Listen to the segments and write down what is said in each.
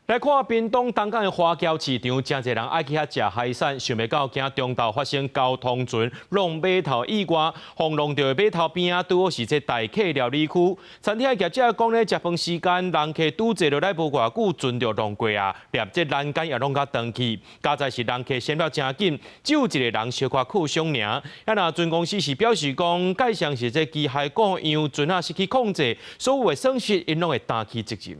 來看屏東東港的華僑市場，誠濟人愛去遐食海產，想袂到今中晝發生交通船挵碼頭意外，予挵著的碼頭邊仔拄好是這待客料理區。餐廳業者講咧，食飯時間人客拄坐落來無偌久，船就挵過啊，連這欄杆也挵甲斷去。佳哉是人客閃了誠緊，只有一个人小可受傷爾。啊，若船公司是表示講，蓋上是這機械故障，船仔失去控制，所有的損失𪜶攏會擔起責任。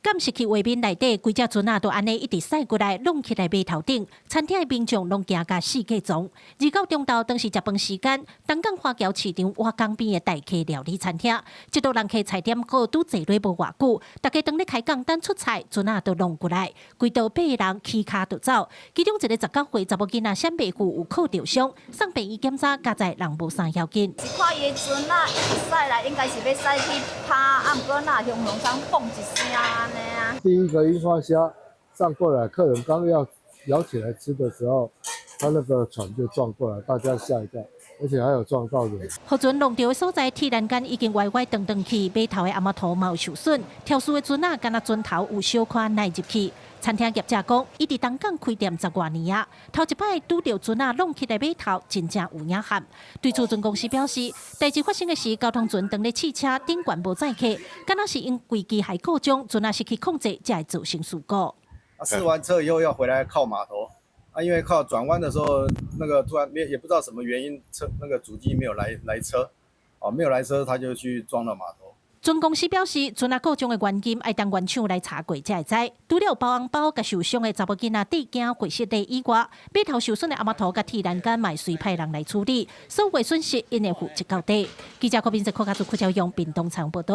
監視器畫面內底，規隻船仔都按呢一直駛過來，挵起來碼頭頂，餐廳的民眾攏驚甲四界傱。29中晝當時食飯時間，東港華僑市場瓦崗邊的待客料理餐廳，這桌人客菜點好拄坐落無偌久，大家當咧開講等出菜，船仔就挵過來，規桌八个人起跤就走。其中一个19歲查某囡仔閃袂赴有靠著傷，送病院檢查，佳哉人無啥要緊。是看伊的船仔一直駛來，應該是欲駛去趴，啊，毋過哪雄雄聲嘣一聲。第一個櫻花蝦上過來，客人剛要舀起來吃的時候，他那個船就撞過來，大家嚇一跳，而且還有撞到人。予船挵著的所在，鐵欄杆已經歪歪斷斷去，碼頭的阿摩托嘛有受損，調事的船仔敢若船頭有小可內入去。餐廳業者講，伊佇東港開店十外年啊，頭一擺拄著船仔挵起來碼頭，真正有影撼。對此，船公司表示，代誌發生的時，交通船當咧試車，頂懸無載客，敢若是因為機械故障，船仔失去控制，才會造成事故。啊，試完車以後要回來靠碼頭，啊，因為靠轉彎的時候，那個突然沒也不知道什麼原因，車那個主機沒有來車，哦，沒有來車，他就去撞到碼頭。船公司表示，船仔故障的原因愛等原廠來查過才會知。除了包紅包佮受傷的查某囡仔得驚會失禮以外，碼頭受損的阿摩托佮鐵欄杆嘛隨派人來處理，所有損失𪜶會負責到底。記者郭斌哲、柯家祖、柯朝陽，屏東採訪報道。